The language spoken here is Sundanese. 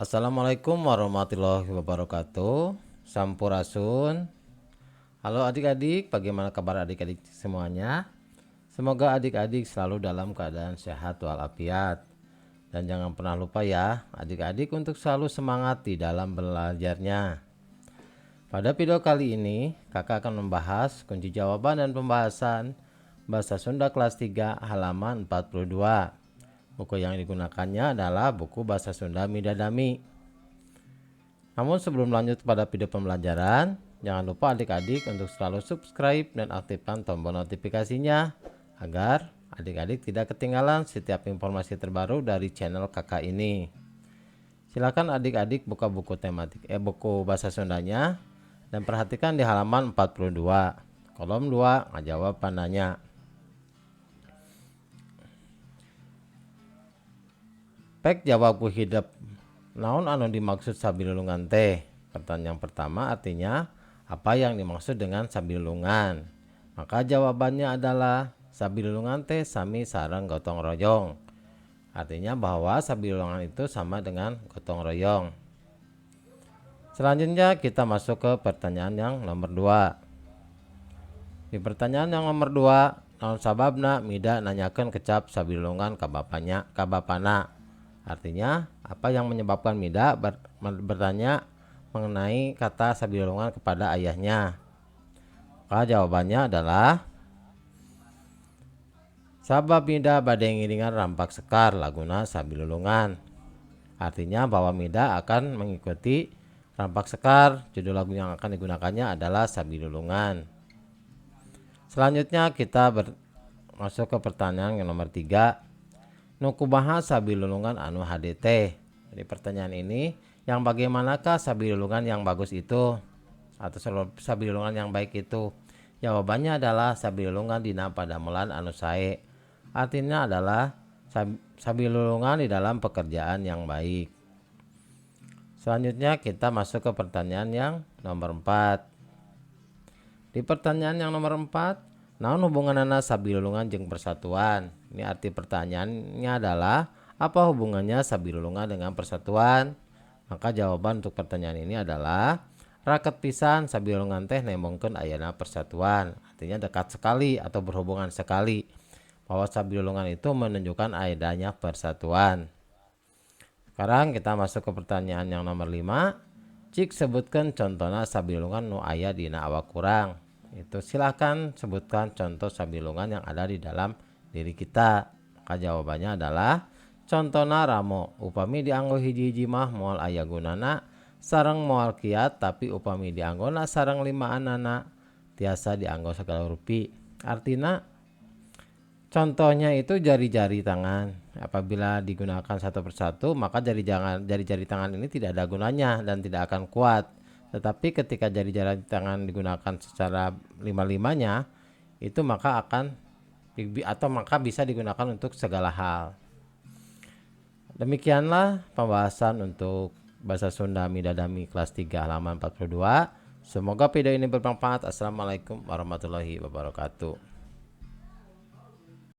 Assalamualaikum warahmatullahi wabarakatuh. Sampurasun. Halo adik-adik, bagaimana kabar adik-adik semuanya? Semoga adik-adik selalu dalam keadaan sehat walafiat. Dan jangan pernah lupa ya, adik-adik untuk selalu semangat di dalam belajarnya. Pada video kali ini, kakak akan membahas kunci jawaban dan pembahasan Bahasa Sunda kelas 3 halaman 42. Buku yang digunakannya adalah buku Bahasa Sunda Midadami. Namun sebelum lanjut pada video pembelajaran, jangan lupa adik-adik untuk selalu subscribe dan aktifkan tombol notifikasinya agar adik-adik tidak ketinggalan setiap informasi terbaru dari channel kakak ini. Silakan adik-adik buka buku tematik buku bahasa Sundanya dan perhatikan di halaman 42. Kolom 2 ngajawab pananya. Pek jawab ku hidep, naon anu dimaksud sabilulungan teh? Pertanyaan pertama artinya apa yang dimaksud dengan sabilulungan? Maka jawabannya adalah sabilulungan teh sami sareng gotong royong. Artinya bahwa sabilulungan itu sama dengan gotong royong. Selanjutnya kita masuk ke pertanyaan yang nomor 2. Di pertanyaan yang nomor 2, naon sababna Mida nanyakeun kecap sabilulungan ka bapaknya, ka bapana? Artinya, apa yang menyebabkan Mida bertanya mengenai kata sabilulungan kepada ayahnya? Maka jawabannya adalah sabab Mida bade ngiringan Rampak Sekar laguna Sabilulungan. Artinya bahwa Mida akan mengikuti Rampak Sekar, judul lagu yang akan digunakannya adalah Sabilulungan. Selanjutnya kita masuk ke pertanyaan yang nomor 3. Nu kumaha sabilulungan anu hade teh? Jadi pertanyaan ini, yang bagaimanakah sabilulungan yang bagus itu? Atau sabilulungan yang baik itu? Jawabannya adalah sabilulungan dina padamelan anu sae. Artinya adalah sabilulungan di dalam pekerjaan yang baik. Selanjutnya kita masuk ke pertanyaan yang nomor 4. Di pertanyaan yang nomor 4, naon hubunganana sabilulungan jeung persatuan? Ini arti pertanyaannya adalah apa hubungannya sabilulungan dengan persatuan? Maka jawaban untuk pertanyaan ini adalah raket pisan sabilulungan teh nembongkeun ayana persatuan. Artinya dekat sekali atau berhubungan sekali. Bahwa sabilulungan itu menunjukkan adanya persatuan. Sekarang kita masuk ke pertanyaan yang nomor 5. Cik sebutkan contohnya sabilulungan nu aya dina awak urang. Itu silakan sebutkan contoh sabilulungan yang ada di dalam diri kita. Maka jawabannya adalah contohna ramo, upami dianggo hiji-hiji mah moal aya gunana sareng moal kiat, tapi upami dianggona sareng limaanana tiasa dianggo segala rupi. Artinya contohnya itu jari-jari tangan. Apabila digunakan satu persatu, maka jari-jari tangan ini tidak ada gunanya dan tidak akan kuat. Tetapi ketika jari-jari tangan digunakan secara lima-limanya, itu maka akan atau maka bisa digunakan untuk segala hal. Demikianlah pembahasan untuk Bahasa Sunda Midadami kelas 3 halaman 42. Semoga video ini bermanfaat. Assalamualaikum warahmatullahi wabarakatuh.